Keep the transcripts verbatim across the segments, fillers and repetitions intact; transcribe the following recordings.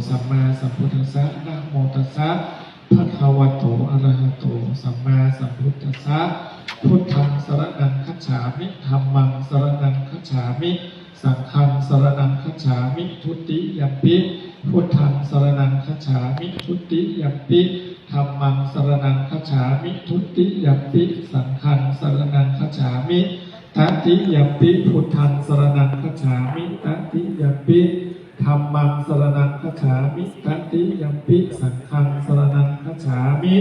สัมมาสัมพุทธัสสะ นะโมตัสสะ ภะคะวะโต อะระหะโต สัมมาสัมพุทธัสสะ พุทธัง สะระณัง คัจฉามิ ธัมมัง สะระณัง คัจฉามิ สังฆัง สะระณัง คัจฉามิ ทุติยัมปิ พุทธัง สะระณัง คัจฉามิ ทุติยัมปิ ธัมมัง สะระณัง คัจฉามิ ทุติยัมปิ สังฆัง สะระณัง คัจฉามิ ตติยัมปิ พุทธัง สะระณัง คัจฉามิ ตติยัมปิ ธัมมัง สะระณัง คัจฉามิ ตติยัมปิ สังฆัง สะระณัง คัจฉามิ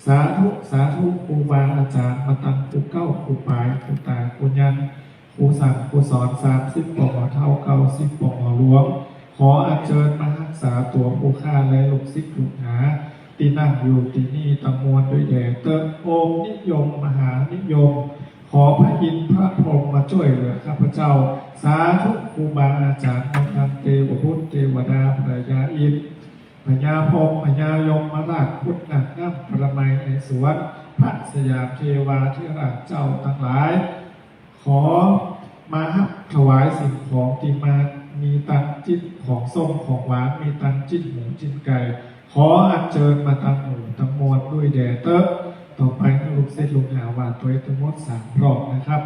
สาธุ สาธุ ครูบาอาจ๋ารย์ มาตังครูเก๊า ครูป๋าย ครูต๋าย ครูยัน ครูสั่ง ครูสอน สามสิบ ปอหมอเฒ่า เก้าสิบ ปอหมอหลวง ขออัญเจิญมาฮักษาตั๋วผู้ข้าและลูกศิษย์ลูกหา ตี้นั่งอยู่ตี้นี่ตังมวลด้วยแด่เต๊อะ โอมนิยม มหานิยม ขอพระอินทร์พระพรหมมาจ้วยเหลือข้าพเจ้า สาธุ ครูบาอาจ๋ารย์ มาตังเตวบุตร เตวดา พญาอินทร์ พญาพรหม พญายมราช พุทธนาคน้ำ ประไมยในสวน พระสยามเทวาธิราชเจ้าตังหลาย ขอมาฮับถวายสิ่งของตี้มา มีตังจิ๊นของส้มของหวาน มีตังจิ๊นหมูจิ๊นไก่ ขออัญเจิญมาตังหมู่ตังมวลด้วยแด่เต๊อะ ต่อไปหื้อลูกศิษย์ลูกหาว่าตวยตังหมดสามรอบนะครับ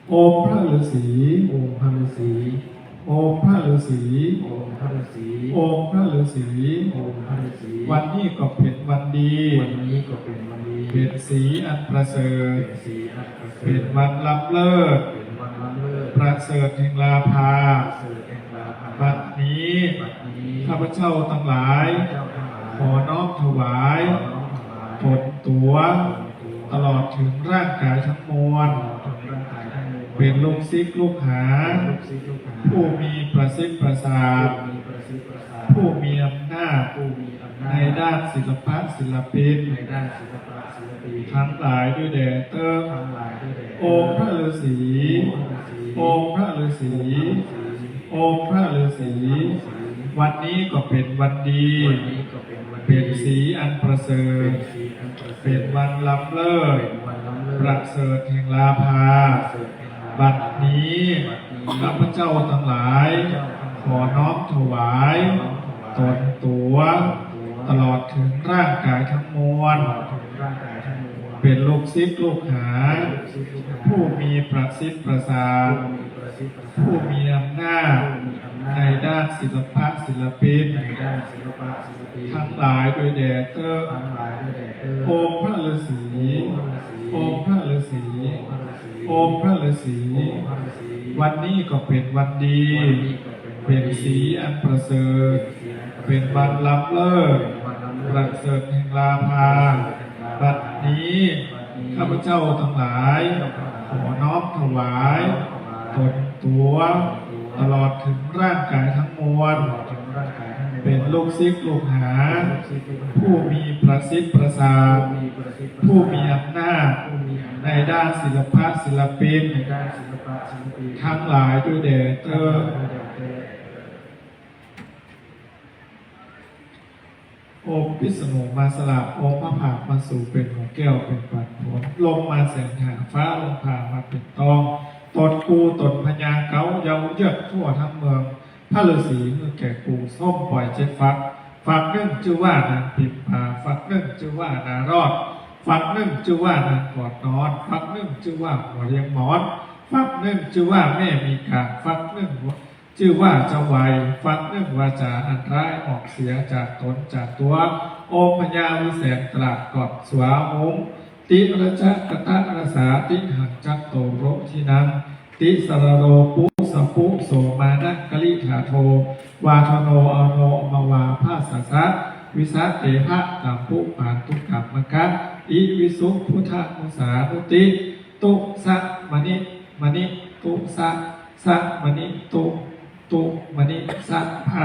โอมพระฤๅษี โอมพระฤๅษี โอมพระฤๅษี โอมพระฤๅษี โอมพระฤๅษี โอมพระฤๅษี วันนี้ก็เป๋นวันดี วันนี้ก็เป๋นวันดี เป๋นสีอันประเสริฐ เป๋นสีอันประเสริฐ เป๋นวันล้ำเลิศ เป๋นวันล้ำเลิศ ประเสริฐแห่งราภา ประเสริฐแห่งราภา บัดนี้ บัดนี้ ข้าพเจ้าตังหลาย ข้าพเจ้าตังหลาย ขอน้อมถวาย ขอน้อมถวาย ตนตั๋ว ตนตั๋ว ตลอดเถิงร่างก๋ายตังมวล ตลอดเถิงร่างก๋ายตังมวล เป๋นลูกศิษย์ลูกหา เป๋นลูกศิษย์ลูกหา ผู้มีประสิทธิ์ประสาท ผู้มีประสิทธิ์ประสาท ผู้มีอำนาจ ผู้มีอำนาจ ในด้านศิลปะศิลปิน ในด้านศิลปะศิลปิน ตังหลายด้วยแด่เต๊อะ ตังหลายด้วยแด่เต๊อะ โอมพระฤๅษี โอมพระฤๅษี โอมพระฤๅษี โอมพระฤๅษี โอมพระฤๅษี วันนี้ก็เป๋นวันดี วันนี้ก็เป๋นวันดี เป๋นสีอันประเสริฐ เป๋นสีอันประเสริฐ เป๋นวันล้ำเลิศ เป๋นวันล้ำเลิศ ประเสริฐแห่งราภา ประเสริฐแห่งราภา บัดนี้ บัดนี้ ข้าพเจ้าตังหลาย ข้าพเจ้าตังหลาย ขอน้อมถวาย ขอน้อมถวาย ตนตั๋ว ตนตั๋ว ตลอดเถิงร่างก๋ายตังมวล ตลอดเถิงร่างก๋ายตังมวล เป๋นลูกศิษย์ลูกหา เป๋นลูกศิษย์ลูกหา ผู้มีประสิทธิ์ประสาท ผู้มีประสิทธิ์ประสาท ผู้มีอำนาจ ผู้มีอำนาจ ในด้านศิลปะศิลปิน ในด้านศิลปะศิลปิน ตังหลายด้วยแด่เต๊อะ ตังหลายด้วยแด่เต๊อะ โอมพระฤๅษี โอมพระฤๅษี โอมพระฤๅษี โอมพระฤๅษี โอมพระฤๅษี โอมพระฤๅษี วันนี้ก็เป๋นวันดี วันนี้ก็เป๋นวันดี เป๋นสีอันประเสริฐ เป๋นสีอันประเสริฐ เป๋นวันล้ำเลิศ เป๋นวันล้ำเลิศ ประเสริฐแห่งราภา ประเสริฐแห่งราภา บัดนี้ บัดนี้ ข้าพเจ้าตังหลาย ข้าพเจ้าตังหลาย ขอน้อมถวาย ขอน้อมถวาย ตนตั๋ว ตนตั๋ว ตลอดเถิงร่างก๋ายตังมวล ตลอดเถิงร่างก๋ายตังมวล เป๋นลูกศิษย์ลูกหา เป๋นลูกศิษย์ลูกหา ผู้มีประสิทธิ์ประสาท ผู้มีประสิทธิ์ประสาท ผู้มีอำนาจ ผู้มีอำนาจ ในด้านศิลปะศิลปิน ในด้านศิลปะศิลปิน ตังหลายด้วยแด่เต๊อะ ตังหลายด้วยแด่เต๊อะ โอมพิษณุมาสลาบ โอมพระผามาสู่เป๋นหมู่แก้วเป๋นปันผล ลมมาแสนหา ฟ้าลมผ่ามาเป๋นตอง ตนกูตนพญาเก๊า เย้าเยือกทั่วตังเมือง พระฤๅษีหื้อแก่กู ส้มป่อยเจ็ดฝัก ฝักนึ่งจื้อว่านางปิมพา ฝักนึ่งจื้อว่านารอด ฝักนึ่งจื้อว่านางกอดนอน ฝักนึ่งจื้อว่าหัวเลียงหมอน ฝักนึ่งจื้อว่าแม่มีกลาง ฝักนึ่ง จื้อว่าเจ้าวัย ฝักนึ่งวาจ๋าอันร้ายออกเสียจากตนจากตั๋ว โอมพญาวิแสนตราดกอดสวาหงส์ ติรจะกะตะระสา ติหังจัตโตโรทินัง ติสะระโรปุสะปุ โสมานะกะลิฐาโท วาทะโนอะโนมะวา ภาสสะสะ วิสะเตหะกัมปุปาตุกัมมะกะ อิวิสุพุทธะมุสานุติ ตุสะมะนิ มะนิ ตุสะ สะมะนิ ตุ ตุมะนิ สะ ภา